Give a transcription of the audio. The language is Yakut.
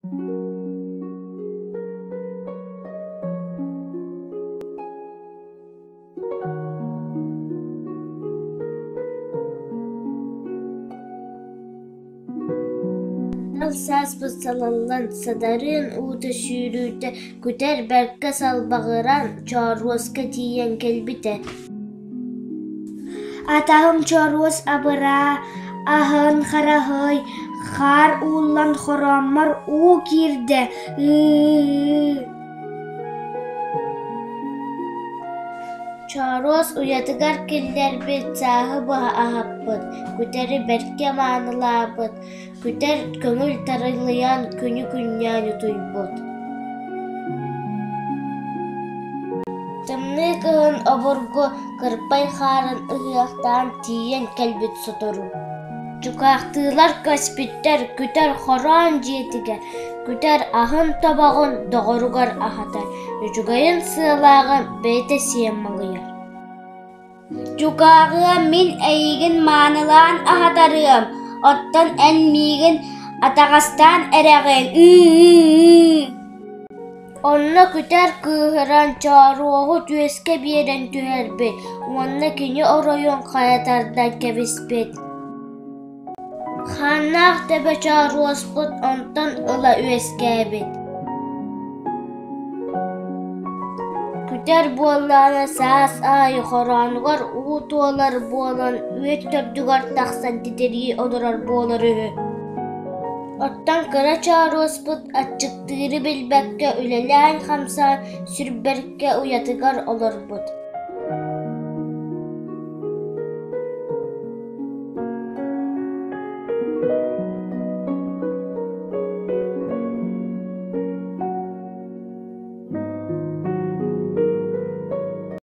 Сандал сааспыт салаллан, садарыын уута сүүрүүтэ күтэр бэркэ салбаҕыран, Чооруоска тиийэн кэлбитэ. Атаһым Чооруос абыраа, аһын хараһый, хаар ууллан хорооммор уу киирдэ, ыы Чооруос уйатыгар киллэрбит, сааһы быһа аһаппыт, күтэри бэркэ маанылаабыт, күтэр көҥүл тарылыйан күнү-күннээн утуйбут. Тымныы кыһын обургу кырпай хаарын ыһыахтаан тиийэн кэлбит сотору. Дьукаахтыылар көспүттэр, күтэр хороон дьиэтигэр, күтэр аһын тобоҕун доҕоругар аһатар, үчүгэйин сыалааҕын бэйэтэ сиэн малыйар. Дьукааҕыам мин эйигин маанылаан аһатарыам, оттон эн миигин атаҕастаан эрэҕин ыы-ыы-ыы Онно күтэр кыыһыран Чооруоһу түөскэ биэрэн түһэрбит уонна кини оройун хайа тардан кэбиспит. Хааннаах төбө Чооруоспут онтон ыла үөскээбит. Күтэр буоллаҕына саас аайы хороонугар уу туолар буолан үөт төрдүгэр тахсан титирии олорор буолар үһү. Оттон кыра Чооруоспут аччыктыыры билбэккэ үлэлээн-хамсаан сүр бэркэ уйатыгар олорбут.